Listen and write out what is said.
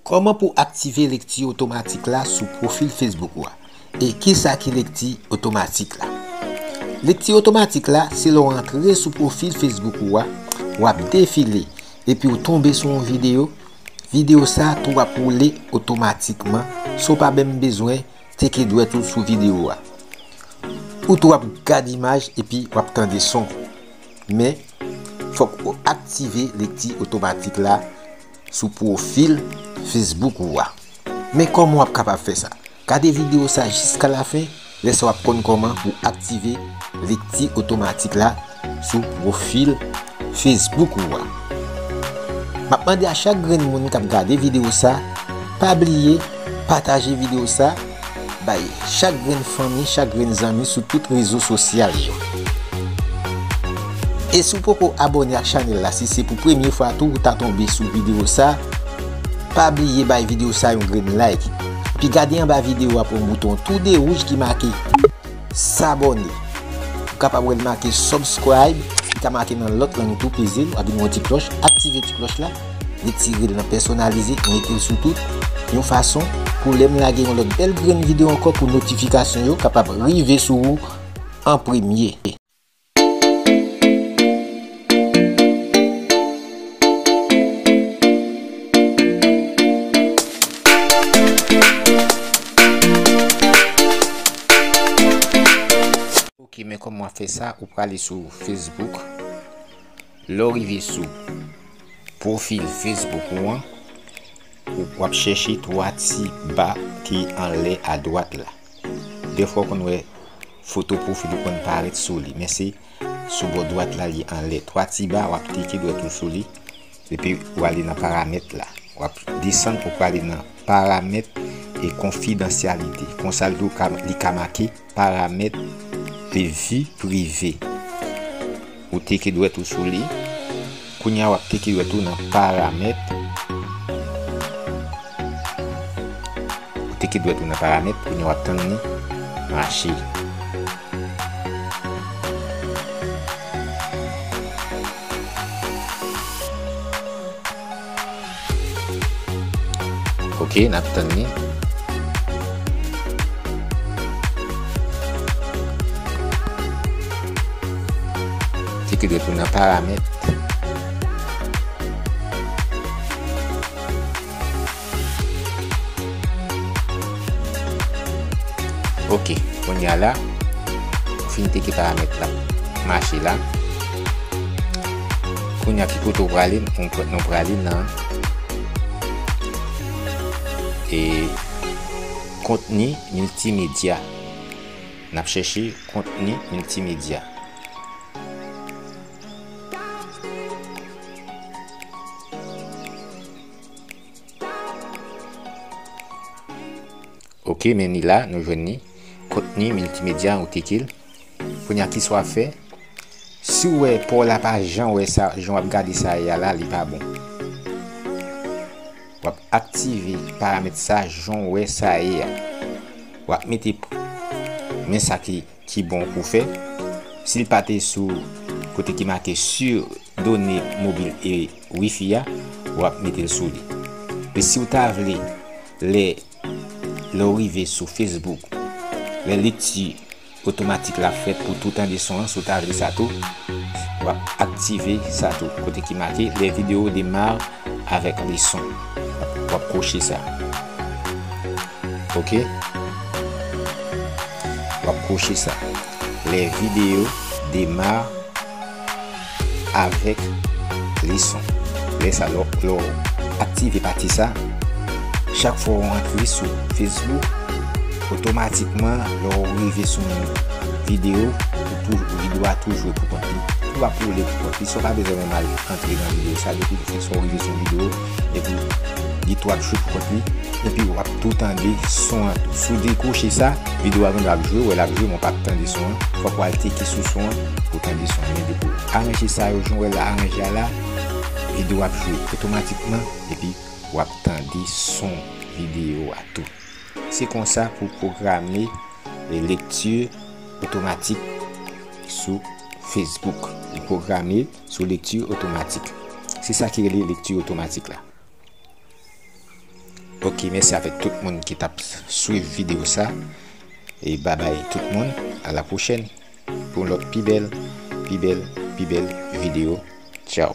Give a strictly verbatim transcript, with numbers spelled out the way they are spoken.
Kòman pou aktive lekti otomatik la sou pwofil Facebook ou a? E kisa ki lekti otomatik la? Lekti otomatik la, se lè w antre sou pwofil Facebook ou a, w ap defile, epi w tonbe sou yon videyo, videyo sa tou ap woule otomatikman, san w pa menm bezwen teke dwèt ou sou videyo a. Ou tou ap gade imaj epi w ap tande son. Men, fòk ou aktive lekti otomatik la sou pwofil Facebook ou a. Men kòman w ap kapab fè sa? Gade videyo sa jiska lafen, lè sa w ap konn kòman pou aktive lekti otomatik la sou pwofil Facebook ou a. M ap mande a chak grenn moun k ap gade videyo sa, pa bliye pataje videyo sa bay chak grenn fanmi, chak grenn zanmi sou tout rezo sosyal yo. E si w poko abòne ak chanèl la, si se pou premye fwa tou ou ta tonbe sou videyo sa, pa bliye bay videyo sa yon grenn like. Epi gade anba videyo a pou yon bouton toude wouj ki make s'abonner. Ou kapab wè l make subscribe, li ka make nan lòt lang tou, peze l, w ap vin wè yon ti klòch, aktive ti klòch la, retire l nan pèsonalize, mete l sou tout, yon fason pou lè m lage yon lòt bèl grenn videyo ankò pou notifikasyon yo kapab rive sou ou an premye. Ok, men kòman w ap fè sa, ou prale sou Facebook. Lè w rive sou pwofil Facebook ou an, ou, w ap chèche twa ti ba ki anlè adwat la. Dèfwa w konn wè foto pwofil ou konn parèt sou li, men se sou bò dwat la li anlè. Twa ti ba, w ap teke dwèt ou sou li, epi w ale nan paramèt la. W ap desann pou w prale nan paramèt e konfidansyalite. Konsa, li ka, li ka make paramèt e vi prive. Ou teke dwèt ou sou li. Kounye a, w ap teke dwèt ou nan paramèt. Ou teke dwèt ou nan paramèt, kounye a w ap tann li mache. Ok, n ap tann li. Teke dwèt ou nan paramèt. Ok, kounye a la, ou fin teke paramèt la mache la. Kounye a ki kote w prale, nou pr-, nou prale nan, e, kontni miltimedya. N ap chèche kontni miltimedya. Ok, men ni la, nou jwenn ni. Kontni miltimedya, ou teke l. Kounye a, kisa w ap fè? Si w wè pa w la pa jan w wè sa, jan w ap gade sa ye a la, li pa bon. W ap aktive paramèt sa, jan w wè sa ye a. W ap mete, men sa ki, ki bon pou fè. Si l pa te sou kote ki make sur données mobiles et wifi a, w ap mete l sou li. E si w ta vle, lè, lè w rive sou Facebook, lè lekti otomatik la fèt pou tou tande son an, si w ta vle sa tou, w ap aktive sa tou, kote ki make les vidéos démarrent avec le son. W ap kwoche sa. Ok? W ap kwoche sa. Les vidéos démarrent avec le son. Lè sa, lè w, lè w aktive pati sa, chak fwa w antre sou Facebook, otomatikman, lè w rive sou yon videyo, ou tou-, videyo a tou jwe pou kont li. Tou ap woule pou kont li, san w pa bezwen menm al antre nan videyo sa, depi ke sa w rive sou yon videyo, epi li tou ap jwe pou kont li. Epi w ap tou tande son an tou. Si w dekwoche sa, videyo a gendwa ap jwe, w wè l ap jwe, men w p ap tande son an. Fòk w al teke sou son an pou w tande son an. Men depi w aranje sa yo, jan w wè l la, aranje a la, videyo a ap jwe otomatikman, epi w ap tande son videyo a tou. Se konsa pou w pwograme, e, lekti otomatik sou Facebook. Ou pwograme sou lekti otomatik. Se sa ki rele lekti otomatik la. Ok, mèsi avèk tout moun ki t ap swiv videyo sa. E babay tout moun, a la pwochèn pou lòt pi bèl, pi bèl, pi bèl videyo. Tchao.